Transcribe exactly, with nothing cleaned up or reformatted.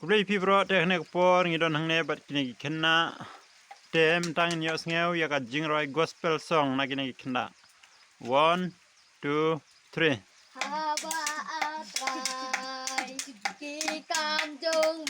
Khublei phi bro, te hangne ka por ngi don hangne bad kine ki khynnah. Te mynta ngin ïohsngew ïa ka jingrwai gospel song na kine ki khynnah. One, two, three. Haba a trai ki kam jong